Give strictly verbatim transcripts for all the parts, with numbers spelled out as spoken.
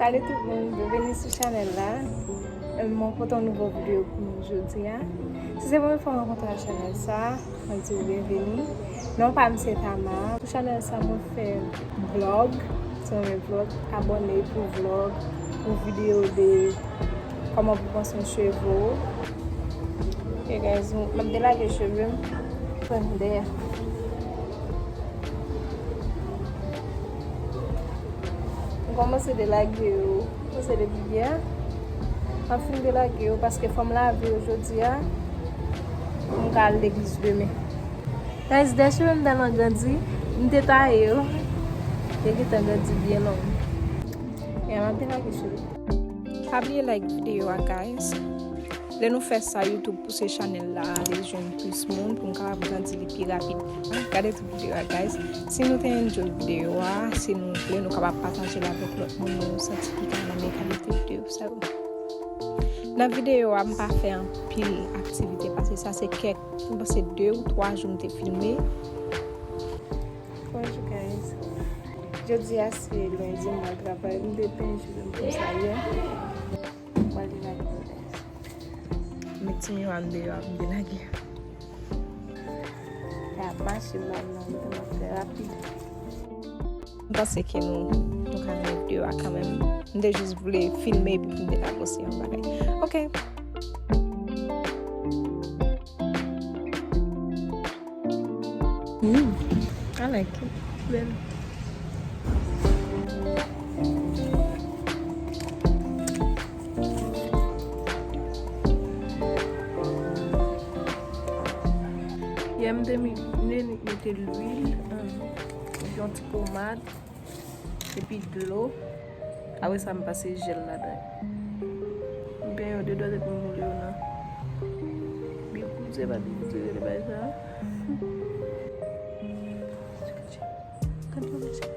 Salut tout moun, byenveni sou chanèl la. Mwen pote yon nouvo videyo pou nou jodi a. Si se premye fwa w rankontre ak chanèl sa, mwen di w byenveni. Non pa m se Tama. Sou chanèl sa mwen fè vlog. Si w renmen vlog, abòne pou vlog, pou videyo de kòman pou pran swen cheve w. Ok guys, m ap delage cheve m. Pran dèyè. M kòmanse delage yo. Kòmanse depi yè. M ap fin delage yo paske fò m lave yo jodi a pou m ka al legliz demen. Guys, dèyè cheve m tèlman grandi, m te taye yo. Yo gentan grandi byen long. E m ap delage cheve. Pa bliye like videyo a, guys. Lè nou fè sa, YouTube pouse chanèl la ale jwenn plis moun pou m kapab grandi li pi rapid. Gade tout videyo a, guys. Si nou te enjoy videyo a, si nou vle, nou kapab pataje l avèk lòt moun nou santi ki ka renmen kalite videyo sa yo. Nan videyo a, m pa fè anpil aktivite pase sa, se kèk, m panse de ou twa jou m te filme. Bonjou, guys. Jodi a se lendi, m al travay. M te penyen cheve m konsa yè. M pral delage yo, guys. Met ti miwa m deyò, m delage. Sa ap mache, m pral nan ritm ap trè rapid. M panse ke nou, nou ka nan videyo a kanmenm. M te jis vle filme epi pou m te ka poste yon bagay. Ok. Mm, I like it. Bèl. Yè m te mi-, mete lwil, yon ti pomad. Epi dlo. Apre sa, m pase jèl ladan. M penyen yo de dwat epi m woule yo nan. Bikouze, pa bikouze, rele bagay sa. Gade yon mesye.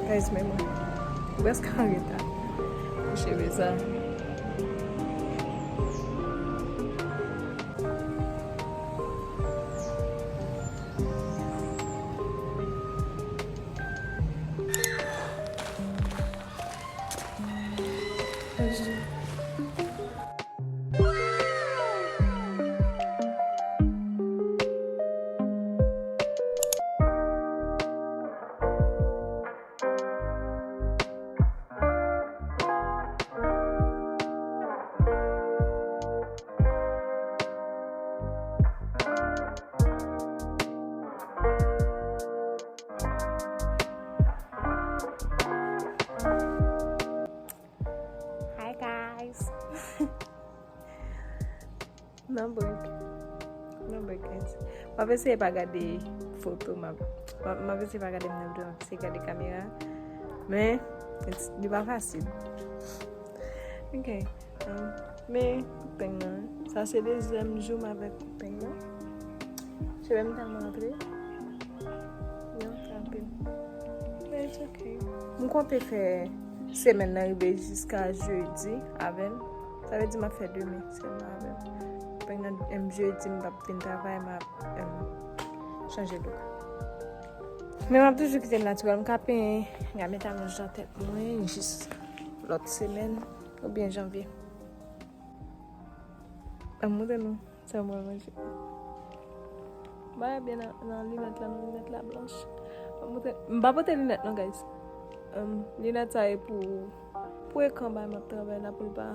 Guys, men mwen prèske an reta pou cheve sa. Hi guys. Nan break. Nan break, guys. M ap eseye pa gade foto, m ap, m ap, m ap eseye pa gade m nan videyo, m ap eseye gade kamera. Men, it's, li pa fasil. Ok. Um, men, kout peng nan. Sa se dezyèm jou m avèk kout peng nan. Cheve m tèlman antre. Yo, frape m. But it's okay. M konte fè semèn nan rive jiska jedi avè l. Sa vle di m ap fè demen sèlman avè l. Pandan m jedi m p ap vin travay, m ap, em, chanje look. Men m ap toujou kite l natirèl. M ka penyen, m ka met alonj nan tèt mwen jis lòt semèn oubyen janvye. Ban m montre nou. Sa mwen manje. Bagay byen nan, nan linèt la, nan linèt la blanch. Mwen montre, m pa pote linèt non, guys. Em, linèt sa e pou, pou ekran bagay m ap travay la, pou l pa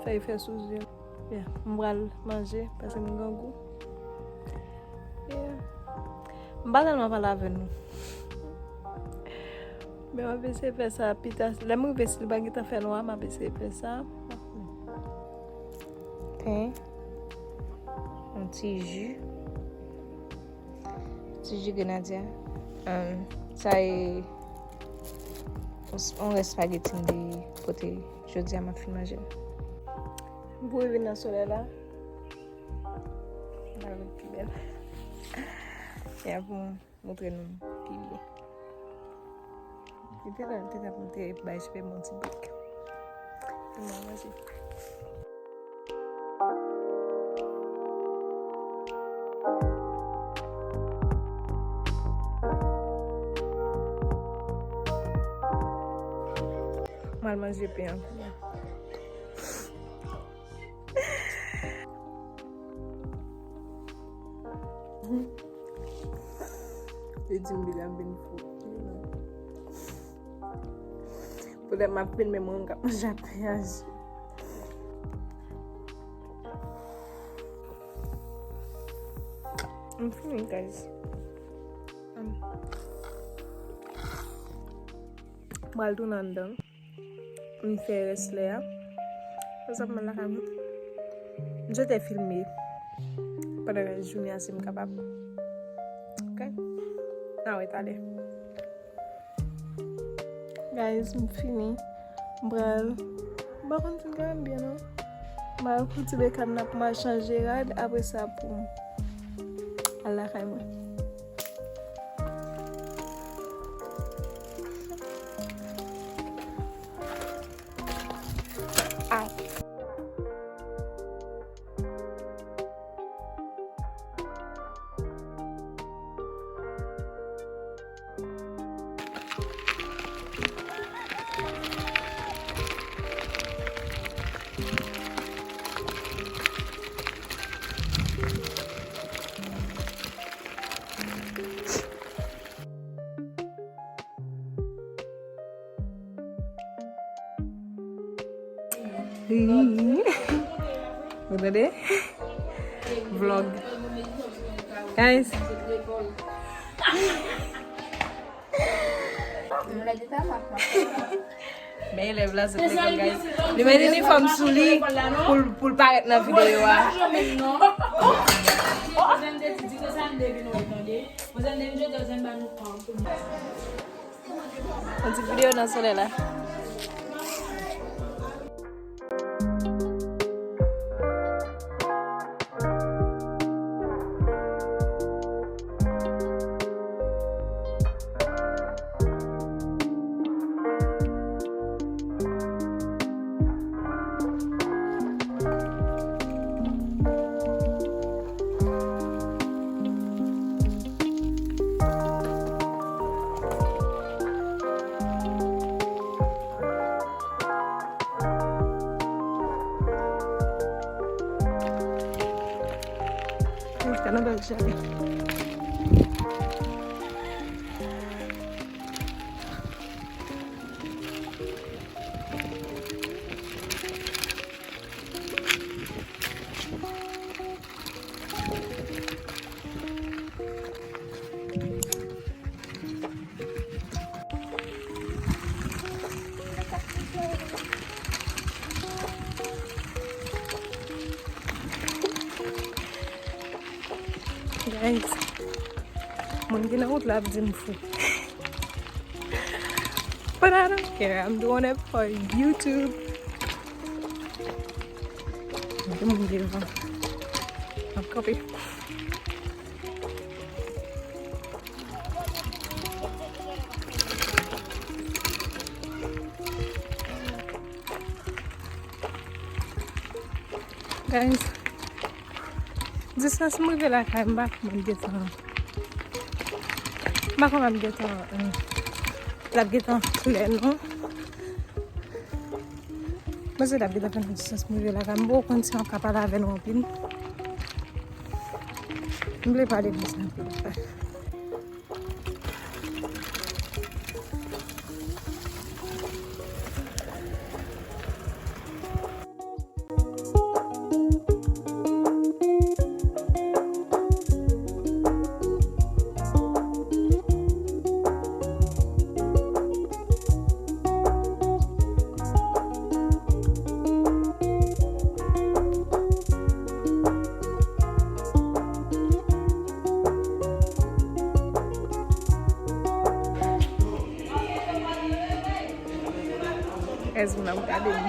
fè efè sou zye m. Yeah, m pral manje, paske m grangou. Yeah. M pa tèlman pale avè nou. Men m ap eseye fè sa pita. Lè m rive, si l pa gentan fè nwa, m ap eseye fè sa. Pen, yon ti ji, ti ji grenadya. Em, sa e yon, yon rès espageti m te pote jodi a, m ap fin manje l. M kouri vin nan solèy la. Sa va pi bèl. E apre, montre nou pi byen. Epi la, te ap montre bay cheve m yon ti bout. Ann al manje. M al manje pen an kounye a. Li di m Billy ap vin fou. Poutèt m ap filme moun k ap manje ak piyaj. M fini, guys. M pral tounen anndan. M fè rès lè a. Sa m lakay mwen. M swete filme pandan rès jounen an si m kapab. Ok? N a wè talè. Guys, m fini. M pral, m pa konn si m ka menm byen non. M pral kontine kanna pou m al chanje rad, apre sa pou m al lakay mwen. Wi. Ou tande? Vlog. Guys. Men elèv la sot lekòl, guys. Li met inifòm sou li pou l, pou l parèt nan videyo a. Yon ti videyo nan solèy la. Esta nan bèl chale. Guys, moun ki nan wout la ap di m fou. But I don't care. I'm doing it for YouTube. Gen moun devan. M ap kanpe. Guys, distans m rive lakay m pa konn gentan. M pa konn ap gentan, hmm, l ap gentan klè non. Mwen se t ap gentan fè nan distans m rive lakay m. M poko konn si m ap ka pale avè nou anpil. M vle pale plis anpil. Guys, moun ap gade m.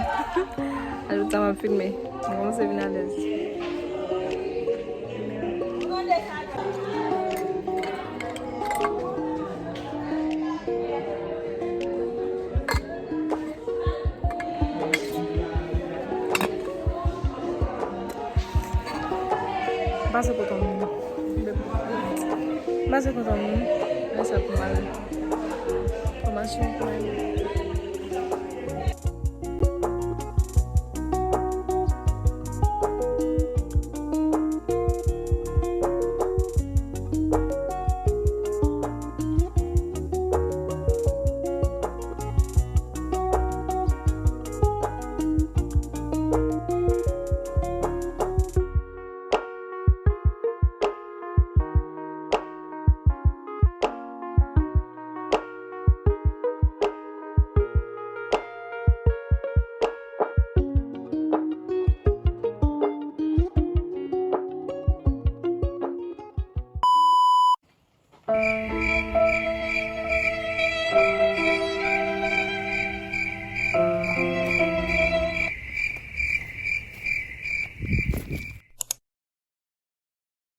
Ajoute sa m ap filme. M kòmanse vin alèz. Pase kote moun. Pase kote moun. Lè sa pou m ale. Fòmasyon pou ale.